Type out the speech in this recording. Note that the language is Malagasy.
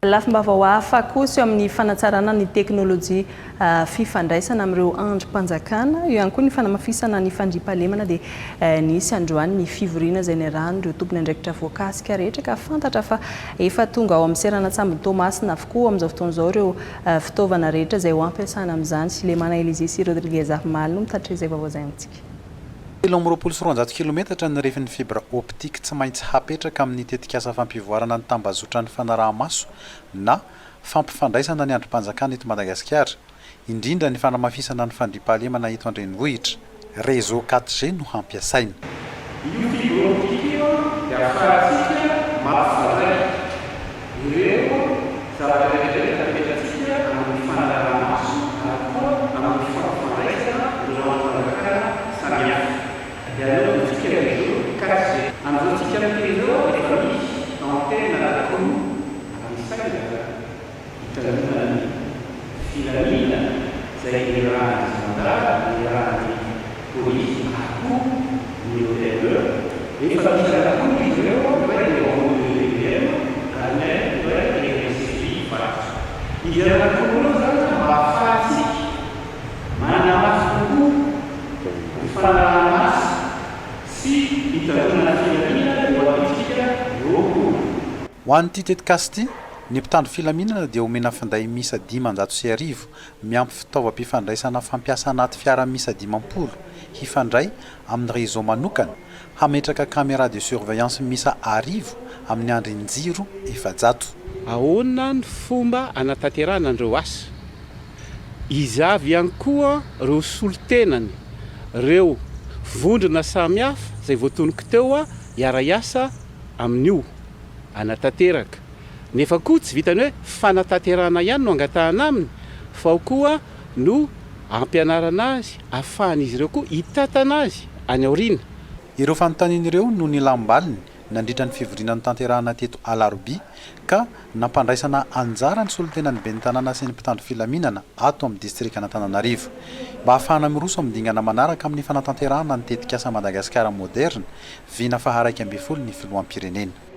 Lafim-baovao hafa kosa eo amin'ny fanatsarana ny teknolojia fifandraisana amin'ireo andrim-panjakana. Eo ihany koa ny fanamafisana ny fandriampahalemana dia nisy androany ny fivoriana izay niarahan'ireo tompon'andraikitra voakasika rehetra ka fantatra fa efa tonga ao amin'ny seranan-tsambon'i Toamasina avokoa amin'izao fotoana izao ireo fitaovana rehetra izay ho ampiasana amin'izany. Lemana Elysée sy Rodriguez Zafimahalo no mitatitra izay vaovao izay amintsika. 23 kilometatra ny refin'ny fibre optique tsy maintsy hapetraka amin'ny tetikasa fampivoarana ny tambazotran'ny fanaraha-maso na fampifandraisana ny andrim-panjakana eto Madagasikara, indrindra ny fanamafisana ny fandriampahalemana eto an-drenivohitra. Réseau 4G no hampiasaina. Io fibre optique io dia ahafahantsika mampifandray ireo zavatra rehetra rehetra apetratsika amin'ny fanaraha-maso ary koa amin'ny fampifandraisana ireo andrim-panjakana samihafa. Dia anaovantsika réseau 4G. Amin'izao tsika miteny izao efa misy antenne anankiroa ampiasaina izany. Hitandroana ny filaminana izay iarahan'ny zandary, iarahan'ny polisy ary koa ny OTME. Efa misy anankiroa izy ireo, ny iray dia ao amin'ny EDBM ary ny iray eny amin'ny CGI Ivato. Izy anankiroa ireo izany mba ahafahantsika manamafy kokoa ny fanaraha-maso sy hitandroana ny filaminana eo anivontsika 20. Ho an'ity tetikasa ity, ny mpitandro filaminana dia omena finday miisa 1500 miampy fitaovam-pifandraisana fampiasa anaty fiara miisa 50 hifandray amin'ny réseau manokana, hametraka caméra de surveillance miisa 1000 amin'ny andrin-jiro 400. Ahoana ny fomba hanatanterahana an'ireo asa? Iza avy ihany koa ireo solontenany, ireo vondrona samihafa izay voatonoko teo hiara-hiasa amin'io? hanatanteraka. Nefa koa tsy vitan'ny hoe fanatanterahana ihany no angatahana aminy fa ao koa no ampianarana azy ahafahan'izy ireo koa hitantana azy any aoriana. Ireo fanontaniana ireo no nilam-baliny nandritra ny fivoriana notanterahana teto Alarobia ka nampandraisana anjara ny solontenan'ny ben'ny tanàna sy ny mpitandro filaminana ato amin'ny distrikan'Antananarivo. Mba hahafahana miroso amin'ny dingana manaraka amin'ny fanatanterahana ny tetikasa Madagasikara moderna, vina faha 11 ny filoham-pirenena.